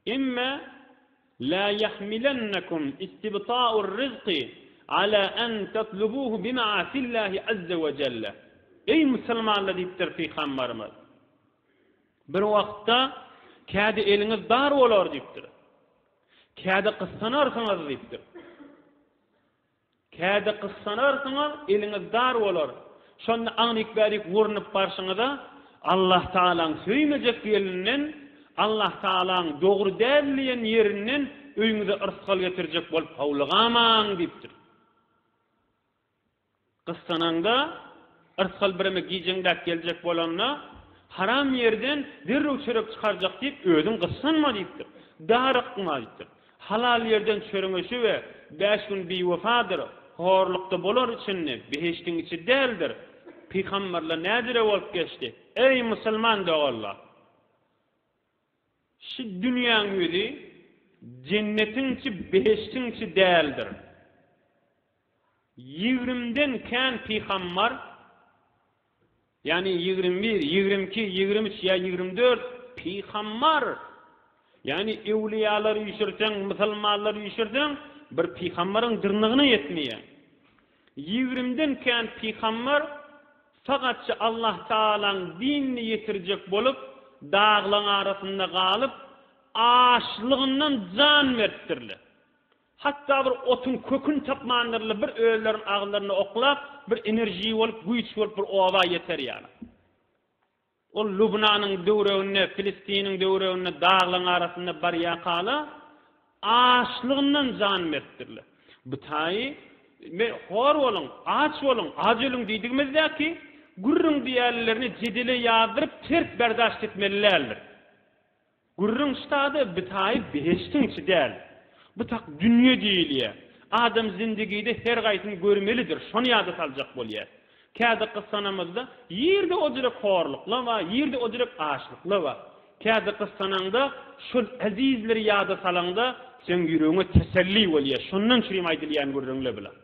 Emme la ýahmilennekum istibta'ur rizqi ala en tatlubuhu bima'asillahi azze we jelle. Eý musulmanlar diýipdir Pygambarymyz. Bir wagtda käde eliňiz dar bolar diýipdir. Käde gyssanarsyňyz diýipdir. Käde gyssanarsyňyz, eliňiz dar bolar. Şonda aňryk-bärik urnup barşyňyza, Allah Tagalaň söýmejek ýerinden, Allah Tagalaň dogry däl diýen ýerinden öýüňize yrsgal getirjek bolup howlugamaň diýipdir. Gyssanaňda, yrsgal bireme gijeňdäp geljek bolanda, haram ýerden derrew çörek çykarjak diýip, özüň gyssanma diýipdir. Darykma diýipdir. Halal ýerden çöreňe şübe, bäş gün biwepadyr, horlukda bolar içinde, behişdiň içi däldir. Pygamberler näjüre bolup geçdi? Eý, musulman doganlar! Şu dünýäň ýüzi jennetiň içi, behişdiň içi däldir. Ýigrimden kän pygambar, ýagny 21, 22, 23 ýa 24 pygambar, ýagny öwlüýalary üýşürseň, musulmanlary üýşürseň, bir pygambaryň dyrnagyna ýetmeýär. Ýigrimden kän pygambar fagatça Allah Tagalaň dinini ýetirjek bolup, daglaň arasynda galyp, açlygyndan jan beripdirler. Hatda bir otuň köküni tapmandyrlar, bir özlerini agyzlaryna oklap, bir enerjiý bolup, güýç bolup bir oba ýeter ýaly. Ol Lubnanyň döwreginde, Filistiniň döwreginde daglaryň arasynda barýarkala açlygyndan jan beripdirler. Bu taýy me hor boluň, aç boluň, aç ölüň diýdigimizdäki gürrüň diýýänlerini jedele ýazdyryp ters berdaşt etmeli däldir. Gürrüň ştada bitaýy behiştiň içi däl. Bu tak dünýe diýilýä. Adam zindigide her gaýsyny görmelidir, şony ýada saljak bolýa. Käde gyssanamyzda ýerde o jürek horlukla bar, ýerde o jürek açlykla bar. Käde gyssanaňda şol ezizleri ýada salaňda seň ýüregiňe teselli bolýa, şondan çürim aýdylýan gürrüňle bular.